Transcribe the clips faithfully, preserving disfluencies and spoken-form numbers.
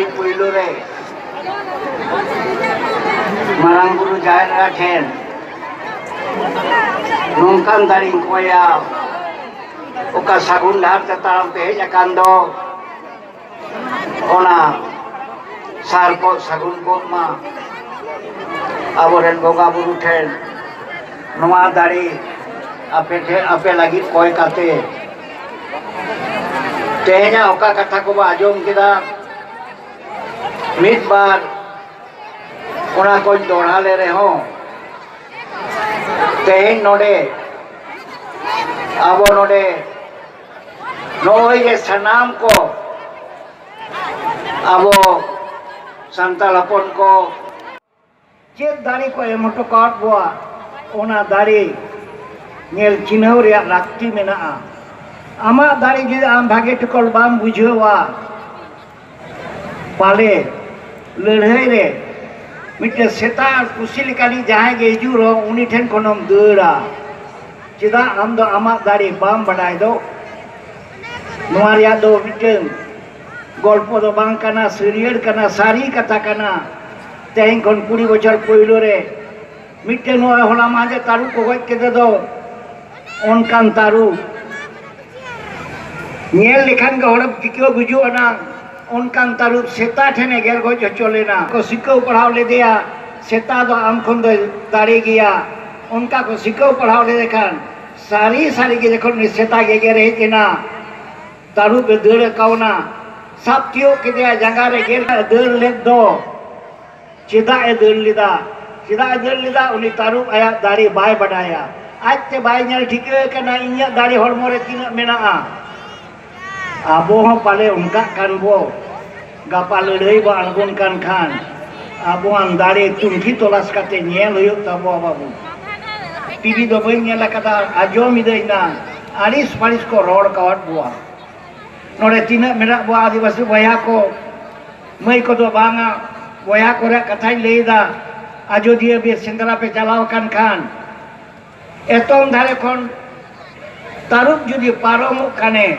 ᱯᱩᱭᱞᱩ ᱨᱮ ᱢᱟᱨᱟᱝ ᱵᱩᱨᱩ ᱡᱟᱦᱮᱨ ᱮᱨᱟ ᱴᱷᱮᱱ ᱱᱚᱝᱠᱟᱱ ᱫᱟᱲᱮᱧ ᱠᱚᱭᱟ, ᱚᱠᱟ ᱥᱟᱹᱜᱩᱱ ᱰᱟᱦᱟᱨ ᱛᱮ ᱛᱟᱲᱟᱢ ᱯᱮ ᱦᱮᱡ ᱟᱠᱟᱱ ᱫᱚ, ᱚᱱᱟ ᱥᱟᱨ ᱠᱚ ᱥᱟᱹᱜᱩᱱ ᱠᱚᱜ ᱢᱟ᱾ ᱟᱵᱚᱨᱮᱱ ᱵᱚᱸᱜᱟ ᱵᱩᱨᱩ ᱴᱷᱮᱱ ᱱᱚᱣᱟ ᱫᱟᱲᱮ ᱟᱯᱮ ᱴᱷᱮᱱ, ᱟᱯᱮ ᱞᱟᱹᱜᱤᱫ ᱠᱚᱭ ᱠᱟᱛᱮ, ᱛᱮᱦᱮᱧᱟᱜ ᱚᱠᱟ ᱠᱟᱛᱷᱟ ᱠᱚᱵᱚ ᱟᱸᱡᱚᱢ ᱠᱮᱫᱟ, ᱢᱤᱫ ᱵᱟᱨ ᱚᱱᱟ ᱠᱚᱧ ᱫᱚᱦᱲᱟ ᱞᱮ ᱨᱮᱦᱚᱸ, ᱛᱮᱦᱮᱧ ᱱᱚᱰᱮ ᱟᱵᱚ ᱱᱚᱰᱮ ᱱᱚᱜᱼᱚᱭ ᱡᱮ ᱥᱟᱱᱟᱢ ᱠᱚ ᱟᱵᱚ ᱥᱟᱱᱛᱟᱲ ᱦᱚᱯᱚᱱ ᱠᱚ ᱪᱮᱫ ᱫᱟᱲᱮ ᱠᱚ ᱮᱢ ᱦᱚᱴᱚ ᱠᱟᱣᱟᱫ ᱵᱚᱣᱟ, ᱚᱱᱟ ᱫᱟᱲᱮ ᱧᱮᱞ ᱪᱤᱱᱦᱟᱹᱣ ᱨᱮᱭᱟᱜ ᱞᱟᱹᱠᱛᱤ ᱢᱮᱱᱟᱜᱼᱟ᱾ ᱟᱢᱟᱜ ᱫᱟᱲᱮ ᱡᱩᱫᱤ ᱟᱢ ᱵᱷᱟᱜᱮ ᱴᱷᱤᱠ ᱵᱟᱢ ᱵᱩᱡᱷᱟᱹᱣᱟ, ᱯᱟᱞᱮ ᱞᱟᱹᱲᱦᱟᱹᱭ ᱨᱮ ᱢᱤᱫᱴᱮᱱ ᱥᱮᱛᱟ ᱠᱩᱥᱤ ᱞᱮᱠᱟᱱᱤᱡ ᱡᱟᱦᱟᱸᱭ ᱜᱮ ᱦᱤᱡᱩᱜ ᱨᱮᱦᱚᱸ ᱩᱱᱤ ᱴᱷᱮᱱ ᱠᱷᱚᱱᱮᱢ ᱫᱟᱹᱲᱟ᱾ ᱪᱮᱫᱟᱜ ᱟᱢ ᱫᱚ ᱟᱢᱟᱜ ᱫᱟᱲᱮ ᱵᱟᱢ ᱵᱟᱰᱟᱭ ᱫᱚ? ᱱᱚᱣᱟ ᱨᱮᱭᱟᱜ ᱫᱚ ᱢᱤᱫᱴᱟᱝ ᱜᱚᱞᱯᱚ ᱫᱚ ᱵᱟᱝ ᱠᱟᱱᱟ, ᱥᱟᱹᱨᱤᱭᱟᱹᱲ ᱠᱟᱱᱟ, ᱥᱟᱹᱨᱤ ᱠᱟᱛᱷᱟ ᱠᱟᱱᱟ᱾ ᱛᱮᱦᱮᱧ ᱠᱷᱚᱱ ᱠᱩᱲᱤ ᱵᱚᱪᱷᱚᱨ ᱯᱳᱭᱞᱳ ᱨᱮ ᱢᱤᱫᱴᱮᱱ ᱱᱚᱜᱼᱚᱭ ᱦᱚᱞᱟ ᱢᱟᱦᱫᱮᱨ ᱛᱟᱹᱨᱩᱵ ᱠᱚ ᱜᱚᱡ ᱠᱮᱫᱮ ᱫᱚ, ᱚᱱᱠᱟᱱ ᱛᱟᱹᱨᱩᱵ ᱧᱮᱞ ᱞᱮᱠᱷᱟᱱ ᱜᱮ ᱦᱚᱲᱮᱢ ᱴᱷᱤᱠᱟᱹ ᱵᱩᱡᱩᱜ ᱟᱱᱟ᱾ ᱚᱱᱠᱟᱱ ᱛᱟᱹᱨᱩᱵ ᱥᱮᱛᱟ ᱴᱷᱮᱱ ᱮ ᱜᱮᱨ ᱜᱚᱡ ᱦᱚᱪᱚ ᱞᱮᱱᱟ᱾ ᱠᱚ ᱥᱤᱠᱷᱟᱹᱣ ᱯᱟᱲᱦᱟᱣ ᱞᱮᱫᱮᱭᱟ, ᱥᱮᱛᱟ ᱫᱚ ᱟᱢ ᱠᱷᱚᱱ ᱫᱚᱭ ᱫᱟᱲᱮ ᱜᱮᱭᱟ᱾ ᱚᱱᱠᱟ ᱠᱚ ᱥᱤᱠᱷᱟᱹᱣ ᱯᱟᱲᱦᱟᱣ ᱞᱮᱫᱮ ᱠᱷᱟᱱ ᱥᱟᱹᱨᱤ ᱥᱟᱹᱨᱤ ᱜᱮ ᱡᱚᱠᱷᱚᱱ ᱩᱱᱤ ᱥᱮᱛᱟ ᱜᱮᱜᱮᱨ ᱦᱮᱡ ᱮᱱᱟ, ᱛᱟᱹᱨᱩᱵ ᱮ ᱫᱟᱹᱲ ᱠᱟᱣᱱᱟ, ᱥᱟᱵ ᱛᱤᱭᱳᱜ ᱠᱮᱫᱮᱭᱟ, ᱡᱟᱸᱜᱟ ᱨᱮ ᱜᱮᱨ ᱫᱟᱹᱲ ᱞᱮᱫ ᱫᱚ᱾ ᱪᱮᱫᱟᱜ ᱮ ᱫᱟᱹᱲ ᱞᱮᱫᱟ? ᱪᱮᱫᱟᱜ ᱮ ᱫᱟᱹᱲ ᱞᱮᱫᱟ? ᱩᱱᱤ ᱛᱟᱹᱨᱩᱵ ᱟᱭᱟᱜ ᱫᱟᱲᱮ ᱵᱟᱭ ᱵᱟᱰᱟᱭᱟ᱾ ᱟᱡᱛᱮ ᱵᱟᱭ ᱧᱮᱞ ᱴᱷᱤᱠᱟᱹ ᱠᱟᱱᱟ ᱤᱧᱟᱹᱜ ᱫᱟᱲᱮ ᱦᱚᱲᱢᱚ ᱨᱮ ᱛᱤᱱᱟᱹᱜ ᱢᱮᱱᱟᱜᱼᱟ᱾ ᱟᱵᱚ ᱦᱚᱸ ᱯᱟᱞᱮ ᱚᱱᱠᱟᱜ ᱠᱟᱱ ᱵᱚ᱾ ᱜᱟᱯᱟ ᱞᱟᱹᱲᱦᱟᱹᱭ ᱵᱚ ᱟᱬᱜᱚᱱ ᱠᱟᱱ ᱠᱷᱟᱱ ᱟᱵᱚᱣᱟᱜ ᱫᱟᱲᱮ ᱛᱩᱱᱠᱷᱤ ᱛᱚᱞᱟᱥ ᱠᱟᱛᱮ ᱧᱮᱞ ᱦᱩᱭᱩᱜ ᱛᱟᱵᱚᱣᱟ ᱵᱟᱹᱵᱩ᱾ ᱴᱤᱵᱷᱤ ᱫᱚ ᱵᱟᱹᱧ ᱧᱮᱞ ᱟᱠᱟᱫᱟ, ᱟᱸᱡᱚᱢ ᱤᱫᱟᱹᱧ ᱱᱟ, ᱟᱹᱲᱤᱥ ᱯᱟᱹᱲᱤᱥ ᱠᱚ ᱨᱚᱲ ᱠᱟᱣᱟᱫ ᱵᱚᱣᱟ᱾ ᱱᱚᱰᱮ ᱛᱤᱱᱟᱹᱜ ᱢᱮᱱᱟᱜ ᱵᱚᱣᱟ ᱟᱹᱫᱤᱵᱟᱹᱥᱤ ᱵᱚᱭᱦᱟ ᱠᱚ, ᱢᱟᱹᱭ ᱠᱚᱫᱚ ᱵᱟᱝᱟ, ᱵᱚᱭᱦᱟ ᱠᱚ ᱨᱮᱭᱟᱜ ᱠᱟᱛᱷᱟᱧ ᱞᱟᱹᱭᱫᱟ᱾ ᱟᱡᱚᱫᱤᱭᱟᱹ ᱵᱤᱨ ᱥᱮᱸᱫᱽᱨᱟ ᱯᱮ ᱪᱟᱞᱟᱣ ᱟᱠᱟᱱ ᱠᱷᱟᱱ, ᱮᱛᱚᱢ ᱫᱷᱟᱨᱮ ᱠᱷᱚᱱ ᱛᱟᱹᱨᱩᱵ ᱡᱩᱫᱤ ᱯᱟᱨᱚᱢᱚᱜ ᱠᱷᱟᱱᱮ,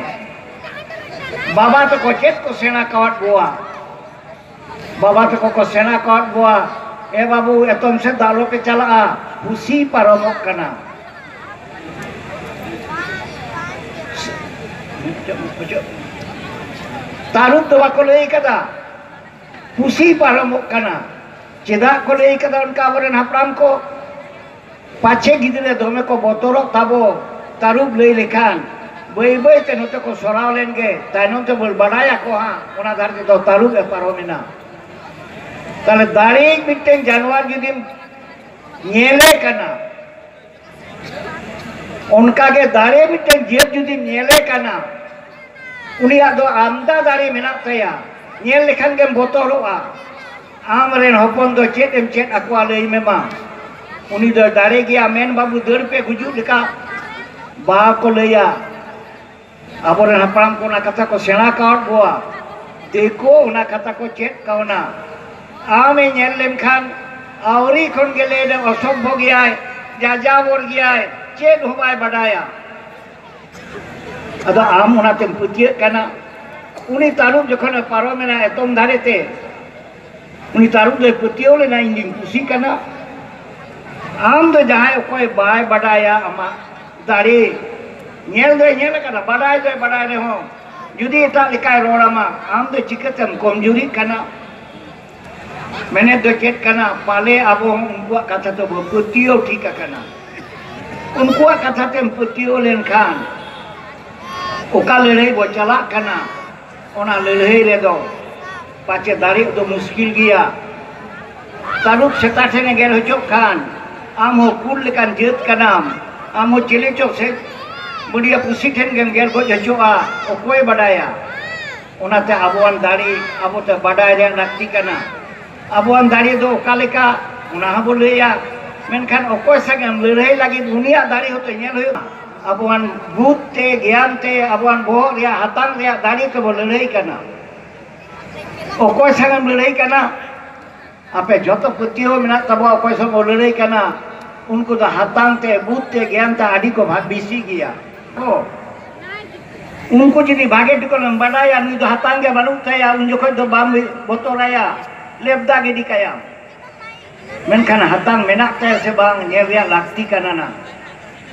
ᱵᱟᱵᱟ ᱛᱟᱠᱚ ᱪᱮᱫ ᱠᱚ ᱥᱮᱬᱟ ᱠᱟᱣᱟᱫ ᱵᱚᱣᱟ? ᱵᱟᱵᱟ ᱛᱟᱠᱚ ᱠᱚ ᱥᱮᱬᱟ ᱟᱠᱟᱫ ᱵᱚᱣᱟ, "ᱮ ᱵᱟᱹᱵᱩ, ᱮᱛᱚᱢ ᱥᱮᱫ ᱫᱚ ᱟᱞᱚᱯᱮ ᱪᱟᱞᱟᱜᱼᱟ, ᱯᱩᱥᱤ ᱯᱟᱨᱚᱢᱚᱜ ᱠᱟᱱᱟ᱾" ᱛᱟᱹᱨᱩᱵ ᱫᱚ ᱵᱟᱠᱚ ᱞᱟᱹᱭ ᱠᱟᱫᱟ, ᱯᱩᱥᱤ ᱯᱟᱨᱚᱢᱚᱜ ᱠᱟᱱᱟ᱾ ᱪᱮᱫᱟᱜ ᱠᱚ ᱞᱟᱹᱭ ᱠᱟᱫᱟ ᱚᱱᱠᱟ ᱟᱵᱚᱨᱮᱱ ᱦᱟᱯᱲᱟᱢ ᱠᱚ? ᱯᱟᱪᱷᱮ ᱜᱤᱫᱽᱨᱟᱹ ᱫᱚᱢᱮ ᱠᱚ ᱵᱚᱛᱚᱨᱚᱜ ᱛᱟᱵᱚ, ᱛᱟᱹᱨᱩᱵ ᱞᱟᱹᱭ ᱞᱮᱠᱷᱟᱱ᱾ ᱵᱟᱹᱭ ᱵᱟᱹᱭ ᱛᱮ ᱱᱚᱛᱮ ᱠᱚ ᱥᱚᱨᱟᱣ ᱞᱮᱱ ᱜᱮ, ᱛᱟᱭᱱᱚᱢ ᱛᱮ ᱵᱚᱱ ᱵᱟᱰᱟᱭᱟᱠᱚ ᱦᱟᱸᱜ, ᱚᱱᱟ ᱫᱷᱟᱨᱮ ᱛᱮᱫᱚ ᱛᱟᱹᱨᱩᱵ ᱮ ᱯᱟᱨᱚᱢᱮᱱᱟ᱾ ᱛᱟᱦᱞᱮ ᱫᱟᱲᱮ ᱢᱤᱫᱴᱮᱱ ᱡᱟᱱᱣᱟᱨ ᱡᱩᱫᱤᱢ ᱧᱮᱞᱮ ᱠᱟᱱᱟ, ᱚᱱᱠᱟᱜᱮ ᱫᱟᱲᱮ ᱢᱤᱫᱴᱮᱱ ᱡᱤᱭᱟᱹᱞᱤ ᱡᱩᱫᱤᱢ ᱧᱮᱞᱮ ᱠᱟᱱᱟ, ᱩᱱᱤᱭᱟᱜ ᱫᱚ ᱟᱢᱫᱟ ᱫᱟᱲᱮ ᱢᱮᱱᱟᱜ ᱛᱟᱭᱟ, ᱧᱮᱞ ᱞᱮᱠᱷᱟᱱ ᱜᱮᱢ ᱵᱚᱛᱚᱨᱚᱜᱼᱟ᱾ ᱟᱢ ᱨᱮᱱ ᱦᱚᱯᱚᱱ ᱫᱚ ᱪᱮᱫ ᱮᱢ ᱪᱮᱫ ᱟᱠᱚᱣᱟ ᱞᱟᱹᱭ ᱢᱮ ᱢᱟ? ᱩᱱᱤ ᱫᱚᱭ ᱫᱟᱲᱮ ᱜᱮᱭᱟ, ᱢᱮᱱ ᱵᱟᱹᱵᱩ ᱫᱟᱹᱲ ᱯᱮ ᱜᱩᱡᱩᱜ ᱞᱮᱠᱟ, ᱵᱟᱠᱚ ᱞᱟᱹᱭᱟ᱾ ᱟᱵᱚᱨᱮᱱ ᱦᱟᱯᱲᱟᱢ ᱠᱚ ᱚᱱᱟ ᱠᱟᱛᱷᱟ ᱠᱚ ᱥᱮᱬᱟ ᱠᱟᱣᱟᱫ ᱵᱚᱣᱟ, ᱫᱤᱠᱩ ᱚᱱᱟ ᱠᱟᱛᱷᱟ ᱠᱚ ᱪᱮᱫ ᱠᱟᱣᱱᱟ᱾ ᱟᱢᱮ ᱧᱮᱞ ᱞᱮᱱᱠᱷᱟᱱ ᱟᱹᱣᱨᱤ ᱠᱷᱚᱱ ᱜᱮ ᱞᱟᱹᱭ ᱫᱚ ᱚᱥᱚᱵᱷᱚ ᱜᱮᱭᱟᱭ, ᱡᱟᱡᱟᱵᱚᱨ ᱜᱮᱭᱟᱭ, ᱪᱮᱫ ᱦᱚᱸ ᱵᱟᱭ ᱵᱟᱰᱟᱭᱟ᱾ ᱟᱫᱚ ᱟᱢ ᱚᱱᱟᱛᱮᱢ ᱯᱟᱹᱛᱭᱟᱹᱜ ᱠᱟᱱᱟ᱾ ᱩᱱᱤ ᱛᱟᱹᱨᱩᱵ ᱡᱚᱠᱷᱚᱱᱮ ᱯᱟᱨᱚᱢᱮᱱᱟ ᱮᱛᱚᱢ ᱫᱷᱟᱨᱮ ᱛᱮ, ᱩᱱᱤ ᱛᱟᱹᱨᱩᱵ ᱫᱚᱭ ᱯᱟᱹᱛᱭᱟᱹᱣ ᱞᱮᱱᱟ, "ᱤᱧ ᱫᱩᱧ ᱯᱩᱥᱤ ᱠᱟᱱᱟ᱾" ᱟᱢ ᱫᱚ ᱡᱟᱦᱟᱸᱭ ᱚᱠᱚᱭ ᱵᱟᱭ ᱵᱟᱰᱟᱭᱟ ᱟᱢᱟᱜ ᱫᱟᱲᱮ, ᱧᱮᱞ ᱫᱚᱭ ᱧᱮᱞ ᱟᱠᱟᱫᱟ, ᱵᱟᱰᱟᱭ ᱫᱚᱭ ᱵᱟᱰᱟᱭ ᱨᱮᱦᱚᱸ, ᱡᱩᱫᱤ ᱮᱴᱟᱜ ᱞᱮᱠᱟᱭ ᱨᱚᱲ ᱟᱢᱟ, ᱟᱢ ᱫᱚ ᱪᱤᱠᱟᱹᱛᱮᱢ ᱠᱚᱢᱡᱩᱨᱤᱜ ᱠᱟᱱᱟ? ᱢᱮᱱᱮᱫ ᱫᱚ ᱪᱮᱫ ᱠᱟᱱᱟ, ᱯᱟᱞᱮ ᱟᱵᱚ ᱦᱚᱸ ᱩᱱᱠᱩᱣᱟᱜ ᱠᱟᱛᱷᱟ ᱛᱮᱵᱚ ᱯᱟᱹᱛᱭᱟᱹᱣ ᱴᱷᱤᱠ ᱟᱠᱟᱱᱟ᱾ ᱩᱱᱠᱩᱣᱟᱜ ᱠᱟᱛᱷᱟ ᱛᱮᱢ ᱯᱟᱹᱛᱭᱟᱹᱣ ᱞᱮᱱᱠᱷᱟᱱ ᱚᱠᱟ ᱞᱟᱹᱲᱦᱟᱹᱭ ᱵᱚ ᱪᱟᱞᱟᱜ ᱠᱟᱱᱟ, ᱚᱱᱟ ᱞᱟᱹᱲᱦᱟᱹᱭ ᱨᱮᱫᱚ ᱯᱟᱪᱮ ᱫᱟᱲᱮᱜ ᱫᱚ ᱢᱩᱥᱠᱤᱞ ᱜᱮᱭᱟ᱾ ᱛᱟᱹᱨᱩᱵ ᱥᱮᱛᱟ ᱴᱷᱮᱱᱮ ᱜᱮᱨ ᱦᱚᱪᱚᱜ ᱠᱷᱟᱱ, ᱟᱢ ᱦᱚᱸ ᱠᱩᱞ ᱞᱮᱠᱟᱱ ᱡᱟᱹᱛ ᱠᱟᱱᱟᱢ, ᱟᱢ ᱦᱚᱸ ᱪᱤᱞᱤ ᱪᱚ ᱥᱮ ᱵᱟᱹᱰᱤᱭᱟᱹ ᱯᱩᱥᱤ ᱴᱷᱮᱱ ᱜᱮᱢ ᱜᱮᱨ ᱜᱚᱡ ᱦᱚᱪᱚᱜᱼᱟ, ᱚᱠᱚᱭ ᱵᱟᱰᱟᱭᱟ? ᱚᱱᱟᱛᱮ ᱟᱵᱚᱣᱟᱱ ᱫᱟᱲᱮ ᱟᱵᱚᱛᱮ ᱵᱟᱰᱟᱭ ᱨᱮᱭᱟᱜ ᱞᱟᱹᱠᱛᱤ ᱠᱟᱱᱟ᱾ ᱟᱵᱚᱣᱟᱱ ᱫᱟᱲᱮ ᱫᱚ ᱚᱠᱟ ᱞᱮᱠᱟ, ᱚᱱᱟ ᱦᱚᱸᱵᱚ ᱞᱟᱹᱭᱟ᱾ ᱢᱮᱱᱠᱷᱟᱱ ᱚᱠᱚᱭ ᱥᱟᱝ ᱮᱢ ᱞᱟᱹᱲᱦᱟᱹᱭ ᱞᱟᱹᱜᱤᱫ, ᱩᱱᱤᱭᱟᱜ ᱫᱟᱲᱮ ᱦᱚᱸᱛᱚ ᱧᱮᱞ ᱦᱩᱭᱩᱜᱼᱟ᱾ ᱟᱵᱚᱣᱟᱱ ᱵᱩᱫᱷ ᱛᱮ, ᱜᱮᱭᱟᱱ ᱛᱮ, ᱟᱵᱚᱣᱟᱱ ᱵᱚᱦᱚᱜ ᱨᱮᱭᱟᱜ ᱦᱟᱛᱟᱝ ᱨᱮᱭᱟᱜ ᱫᱟᱲᱮ ᱛᱮᱵᱚ ᱞᱟᱹᱲᱦᱟᱹᱭ ᱠᱟᱱᱟ᱾ ᱚᱠᱚᱭ ᱥᱟᱝ ᱮᱢ ᱞᱟᱹᱲᱦᱟᱹᱭ ᱠᱟᱱᱟ? ᱟᱯᱮ ᱡᱚᱛᱚ ᱯᱟᱹᱛᱭᱟᱹᱣ ᱢᱮᱱᱟᱜ ᱛᱟᱵᱚᱣᱟ, ᱚᱠᱚᱭ ᱥᱟᱝ ᱵᱚ ᱞᱟᱹᱲᱦᱟᱹᱭ ᱠᱟᱱᱟ, ᱩᱱᱠᱩ ᱫᱚ ᱦᱟᱛᱟᱝ ᱛᱮ, ᱵᱩᱫᱷ ᱛᱮ, ᱜᱮᱭᱟᱱ ᱛᱮ ᱟᱹᱰᱤ ᱠᱚ ᱵᱷᱟ-, ᱵᱮᱥᱤ ᱜᱮᱭᱟ᱾ ᱚ᱾ ᱩᱱᱠᱩ ᱡᱩᱫᱤ ᱵᱷᱟᱜᱮ ᱴᱷᱤᱠ ᱮᱢ ᱵᱟᱰᱟᱭᱟ, ᱱᱩᱭ ᱫᱚ ᱦᱟᱛᱟᱝ ᱜᱮ ᱵᱟᱹᱱᱩᱜ ᱛᱟᱭᱟ, ᱩᱱ ᱡᱚᱠᱷᱚᱱ ᱫᱚ ᱵᱟᱢ ᱵᱚᱛᱚᱨᱟᱭᱟ, ᱞᱮᱵᱫᱟ ᱜᱤᱰᱤ ᱠᱟᱭᱟᱢ᱾ ᱢᱮᱱᱠᱷᱟᱱ ᱦᱟᱛᱟᱝ ᱢᱮᱱᱟᱜ ᱛᱟᱭᱟ ᱥᱮ ᱵᱟᱝ, ᱧᱮᱞ ᱨᱮᱭᱟᱜ ᱞᱟᱹᱠᱛᱤ ᱠᱟᱱᱟ ᱱᱟᱝ᱾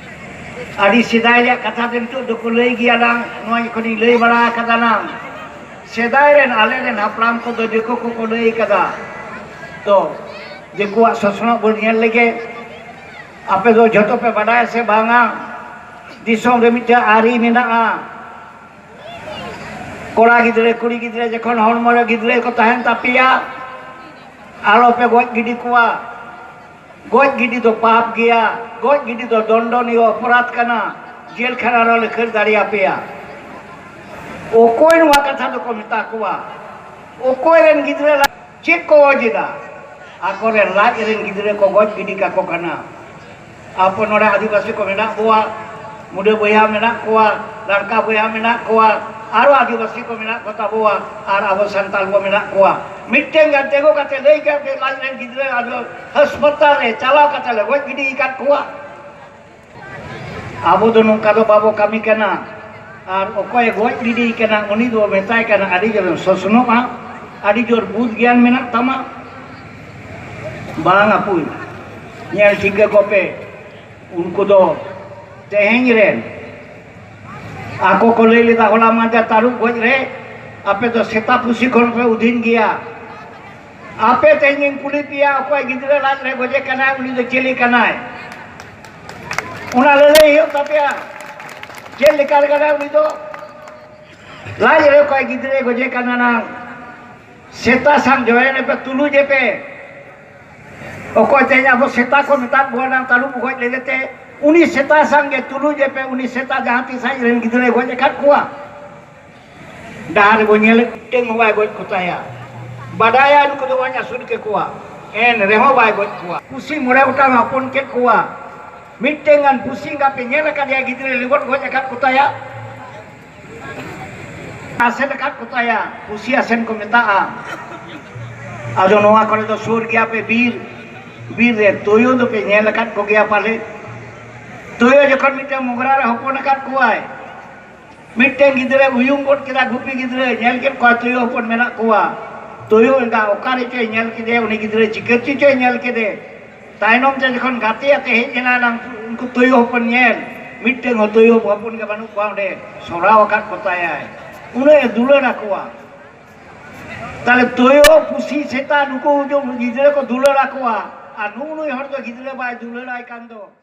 ᱟᱹᱰᱤ ᱥᱮᱫᱟᱭ ᱨᱮᱭᱟᱜ ᱠᱟᱛᱷᱟ ᱫᱚ ᱱᱤᱛᱚᱜ ᱫᱚᱠᱚ ᱞᱟᱹᱭ ᱜᱮᱭᱟ ᱱᱟᱝ, ᱱᱚᱣᱟ ᱡᱚᱠᱷᱚᱱᱤᱧ ᱞᱟᱹᱭ ᱵᱟᱲᱟ ᱟᱠᱟᱫᱟ ᱱᱟᱝ᱾ ᱥᱮᱫᱟᱭ ᱨᱮᱱ, ᱟᱞᱮ ᱨᱮᱱ ᱦᱟᱯᱲᱟᱢ ᱠᱚᱫᱚ ᱫᱤᱠᱩ ᱠᱚᱠᱚ ᱞᱟᱹᱭ ᱠᱟᱫᱟ᱾ ᱛᱚ, ᱫᱤᱠᱩᱣᱟᱜ ᱥᱚᱥᱱᱚᱜ ᱵᱚᱱ ᱧᱮᱞ ᱞᱮᱜᱮ᱾ ᱟᱯᱮ ᱫᱚ ᱡᱷᱚᱛᱚ ᱯᱮ ᱵᱟᱰᱟᱭᱟ ᱥᱮ ᱵᱟᱝᱟ? ᱫᱤᱥᱚᱢ ᱨᱮ ᱢᱤᱫᱴᱮᱱ ᱟᱹᱨᱤ ᱢᱮᱱᱟᱜᱼᱟ᱾ ᱠᱚᱲᱟ ᱜᱤᱫᱽᱨᱟᱹ, ᱠᱩᱲᱤ ᱜᱤᱫᱽᱨᱟᱹ ᱡᱚᱠᱷᱚᱱ ᱦᱚᱲᱢᱚ ᱨᱮ ᱜᱤᱫᱽᱨᱟᱹ ᱠᱚ ᱛᱟᱦᱮᱱ ᱛᱟᱯᱮᱭᱟ, ᱟᱞᱚ ᱯᱮ ᱜᱚᱡ ᱜᱤᱰᱤ ᱠᱚᱣᱟ᱾ ᱜᱚᱡ ᱜᱤᱰᱤ ᱫᱚ ᱯᱟᱯ ᱜᱮᱭᱟ, ᱜᱚᱡ ᱜᱤᱰᱤ ᱫᱚ ᱫᱚᱱᱰᱚᱱᱤᱭᱚ ᱚᱯᱚᱨᱟᱫᱷ ᱠᱟᱱᱟ, ᱡᱮᱞ ᱠᱷᱟᱱᱟ ᱨᱮ ᱞᱮ ᱠᱷᱟᱹᱲ ᱫᱟᱲᱮᱭᱟᱯᱮᱭᱟ᱾ ᱚᱠᱚᱭ ᱱᱚᱣᱟ ᱠᱟᱛᱷᱟ ᱫᱚᱠᱚ ᱢᱮᱛᱟ ᱠᱚᱣᱟ? ᱚᱠᱚᱭ ᱨᱮᱱ ᱜᱤᱫᱽᱨᱟᱹ ᱞᱟ-, ᱪᱮᱫ ᱠᱚ ᱚᱡᱮ ᱫᱟ? ᱟᱠᱚᱨᱮᱱ ᱞᱟᱡ ᱨᱮᱱ ᱜᱤᱫᱽᱨᱟᱹ ᱠᱚ ᱜᱚᱡ ᱜᱤᱰᱤ ᱠᱟᱠᱚ ᱠᱟᱱᱟ᱾ ᱟᱵᱚ ᱱᱚᱰᱮ ᱟᱹᱫᱤᱵᱟᱹᱥᱤ ᱠᱚ ᱢᱮᱱᱟᱜ ᱵᱚᱣᱟ, ᱢᱩᱰᱟᱹ ᱵᱚᱭᱦᱟ ᱢᱮᱱᱟᱜ ᱠᱚᱣᱟ, ᱞᱟᱲᱠᱟ ᱵᱚᱭᱦᱟ ᱢᱮᱱᱟᱜ ᱠᱚᱣᱟ, ᱟᱨᱚ ᱟᱹᱫᱤᱵᱟᱹᱥᱤ ᱠᱚ ᱢᱮᱱᱟᱜ ᱠᱚ ᱛᱟᱵᱚᱣᱟ, ᱟᱨ ᱟᱵᱚ ᱥᱟᱱᱛᱟᱲ ᱠᱚ ᱢᱮᱱᱟᱜ ᱠᱚᱣᱟ᱾ ᱢᱤᱫᱴᱮᱱ ᱜᱟᱱ ᱛᱮᱜᱳ ᱠᱟᱛᱮ ᱞᱟᱹᱭ ᱠᱟᱜ ᱯᱮ, ᱞᱟᱡ ᱨᱮᱱ ᱜᱤᱫᱽᱨᱟᱹ ᱟᱫᱚ ᱦᱟᱥᱯᱟᱛᱟᱞ ᱨᱮ ᱪᱟᱞᱟᱣ ᱠᱟᱛᱮ ᱞᱮ ᱜᱚᱡ ᱜᱤᱰᱤ ᱟᱠᱟᱫ ᱠᱚᱣᱟ᱾ ᱟᱵᱚ ᱫᱚ ᱱᱚᱝᱠᱟ ᱫᱚ ᱵᱟᱵᱚ ᱠᱟᱹᱢᱤ ᱠᱟᱱᱟ᱾ ᱟᱨ ᱚᱠᱚᱭᱮ ᱜᱚᱡ ᱜᱤᱰᱤ ᱠᱟᱱᱟ, ᱩᱱᱤ ᱫᱚ ᱢᱮᱛᱟᱭ ᱠᱟᱱᱟ, ᱟᱹᱰᱤ ᱡᱳᱨᱮᱢ ᱥᱚᱥᱱᱚᱜᱼᱟ, ᱟᱹᱰᱤ ᱡᱳᱨ ᱵᱩᱫᱷ ᱜᱮᱭᱟᱱ ᱢᱮᱱᱟᱜ ᱛᱟᱢᱟ᱾ ᱵᱟᱝ ᱟᱹᱯᱩᱭ, ᱧᱮᱞ ᱴᱷᱤᱠᱟᱹ ᱠᱚᱯᱮ, ᱩᱱᱠᱩ ᱫᱚ ᱛᱮᱦᱮᱧ ᱨᱮᱱ᱾ ᱟᱠᱚ ᱠᱚ ᱞᱟᱹᱭ ᱞᱮᱫᱟ, ᱦᱚᱞᱟ ᱢᱟᱦᱫᱮᱨ ᱛᱟᱹᱨᱩᱵ ᱜᱚᱡ ᱨᱮ ᱟᱯᱮ ᱫᱚ ᱥᱮᱛᱟ ᱯᱩᱥᱤ ᱠᱷᱚᱱ ᱯᱮ ᱩᱫᱷᱤᱱ ᱜᱮᱭᱟ᱾ ᱟᱯᱮ ᱛᱮᱦᱮᱧ ᱤᱧ ᱠᱩᱞᱤ ᱯᱮᱭᱟ, ᱚᱠᱚᱭ ᱜᱤᱫᱽᱨᱟᱹ ᱞᱟᱡ ᱨᱮ ᱜᱚᱡᱮ ᱠᱟᱱᱟᱭ, ᱩᱱᱤ ᱫᱚ ᱪᱤᱞᱤ ᱠᱟᱱᱟᱭ? ᱚᱱᱟ ᱞᱟᱹᱞᱟᱹᱭ ᱦᱩᱭᱩᱜ ᱛᱟᱯᱮᱭᱟ᱾ ᱪᱮᱫ ᱞᱮᱠᱟ ᱠᱟᱱᱟᱭ ᱩᱱᱤ ᱫᱚ? ᱞᱟᱡ ᱨᱮ ᱚᱠᱚᱭ ᱜᱤᱫᱽᱨᱟᱹᱭ ᱜᱚᱡᱮ ᱠᱟᱱᱟ ᱱᱟᱝ, ᱥᱮᱛᱟ ᱥᱟᱝ ᱡᱚᱭᱮᱱ ᱯᱮ, ᱛᱩᱞᱩᱡᱮ ᱯᱮ᱾ ᱚᱠᱚᱭ ᱛᱮᱦᱮᱧ ᱟᱵᱚ ᱥᱮᱛᱟ ᱠᱚ ᱢᱮᱛᱟᱫ ᱵᱚᱱᱟ ᱱᱟᱝ, ᱛᱟᱹᱨᱩᱵ ᱜᱚᱡ ᱞᱮᱫᱮ ᱛᱮ, ᱩᱱᱤ ᱥᱮᱛᱟ ᱥᱟᱝ ᱜᱮ ᱛᱩᱞᱩᱡᱮ ᱯᱮ, ᱩᱱᱤ ᱥᱮᱛᱟ ᱡᱟᱦᱟᱸ ᱛᱤᱥ ᱟᱡ ᱨᱮᱱ ᱜᱤᱫᱽᱨᱟᱹᱭ ᱜᱚᱡ ᱟᱠᱟᱫ ᱠᱚᱣᱟ᱾ ᱰᱟᱦᱟᱨ ᱨᱮᱵᱚ ᱧᱮᱞᱮᱫ, ᱢᱤᱫᱴᱮᱱ ᱦᱚᱸ ᱵᱟᱭ ᱜᱚᱡ ᱠᱚ ᱛᱟᱭᱟ᱾ ᱵᱟᱰᱟᱭᱟ ᱱᱩᱠᱩ ᱫᱚ ᱵᱟᱹᱧ ᱟᱹᱥᱩᱞ ᱠᱮᱠᱚᱣᱟ, ᱮᱱ ᱨᱮᱦᱚᱸ ᱵᱟᱭ ᱜᱚᱡ ᱠᱚᱣᱟ᱾ ᱯᱩᱥᱤ ᱢᱚᱬᱮ ᱜᱚᱴᱟᱝ ᱦᱚᱯᱚᱱ ᱠᱮᱫ ᱠᱚᱣᱟ᱾ ᱢᱤᱫᱴᱮᱱ ᱜᱟᱱ ᱯᱩᱥᱤ ᱮᱸᱜᱟ ᱯᱮ ᱧᱮᱞ ᱟᱠᱟᱫᱮᱭᱟ ᱜᱤᱫᱽᱨᱟᱹ ᱞᱤᱵᱚᱴ ᱜᱚᱡ ᱟᱠᱟᱫ ᱠᱚ ᱛᱟᱭᱟ? ᱟᱥᱮᱱ ᱟᱠᱟᱫ ᱠᱚ ᱛᱟᱭᱟ, ᱯᱩᱥᱤ ᱟᱥᱮᱱ ᱠᱚ ᱢᱮᱛᱟᱜᱼᱟ᱾ ᱟᱫᱚ ᱱᱚᱣᱟ ᱠᱚᱨᱮ ᱫᱚ ᱥᱩᱨ ᱜᱮᱭᱟ ᱯᱮ ᱵᱤᱨ, ᱵᱤᱨ ᱨᱮ ᱛᱩᱭᱩ ᱫᱚᱯᱮ ᱧᱮᱞ ᱟᱠᱟᱫ ᱠᱚᱜᱮᱭᱟ ᱯᱟᱞᱮ? ᱛᱩᱭᱩ ᱡᱚᱠᱷᱚᱱ ᱢᱤᱫᱴᱮᱱ ᱢᱚᱜᱽᱨᱟ ᱨᱮ ᱦᱚᱯᱚᱱ ᱟᱠᱟᱫ ᱠᱚᱣᱟᱭ, ᱢᱤᱫᱴᱮᱱ ᱜᱤᱫᱽᱨᱟᱹ ᱩᱭᱩᱝ ᱜᱚᱫ ᱠᱮᱫᱟ, ᱜᱩᱯᱤ ᱜᱤᱫᱽᱨᱟᱹ ᱧᱮᱞ ᱠᱮᱫ ᱠᱚᱣᱟ ᱛᱩᱭᱩ ᱦᱚᱯᱚᱱ ᱢᱮᱱᱟᱜ ᱠᱚᱣᱟ᱾ ᱛᱩᱭᱩ ᱮᱸᱜᱟ ᱚᱠᱟ ᱨᱮᱪᱚᱭ ᱧᱮᱞ ᱠᱮᱫᱮ, ᱩᱱᱤ ᱜᱤᱫᱽᱨᱟᱹ ᱪᱤᱠᱟᱹ ᱪᱚᱭ ᱧᱮᱞ ᱠᱮᱫᱮ᱾ ᱛᱟᱭᱱᱚᱢ ᱛᱮ ᱡᱚᱠᱷᱚᱱ ᱜᱟᱛᱮ ᱟᱛᱮ ᱦᱮᱡ ᱮᱱᱟ ᱱᱟᱝ-, ᱩᱱᱠᱩ ᱛᱩᱭᱩ ᱦᱚᱯᱚᱱ ᱧᱮᱞ, ᱢᱤᱫᱴᱮᱱ ᱦᱚᱸ ᱛᱩᱭᱩ ᱦᱚᱯᱚᱱ ᱜᱮ ᱵᱟᱹᱱᱩᱜ ᱠᱚᱣᱟ ᱚᱸᱰᱮ, ᱥᱚᱨᱟᱣ ᱟᱠᱟᱫ ᱠᱚᱛᱟᱭᱟᱭ, ᱩᱱᱟᱹᱜ ᱮ ᱫᱩᱞᱟᱹᱲ ᱟᱠᱚᱣᱟ᱾ ᱛᱟᱦᱞᱮ ᱛᱩᱭᱩ, ᱯᱩᱥᱤ, ᱥᱮᱛᱟ ᱱᱩᱠᱩ ᱜᱤᱫᱽᱨᱟᱹ ᱠᱚ ᱫᱩᱞᱟᱹᱲ ᱟᱠᱚᱣᱟ, ᱟᱨ ᱱᱩᱜᱼᱩ ᱱᱩᱭ ᱦᱚᱲ ᱫᱚ ᱜᱤᱫᱽᱨᱟᱹ ᱵᱟᱭ ᱫᱩᱞᱟᱹᱲᱟᱭ ᱠᱟᱱ ᱫᱚ᱾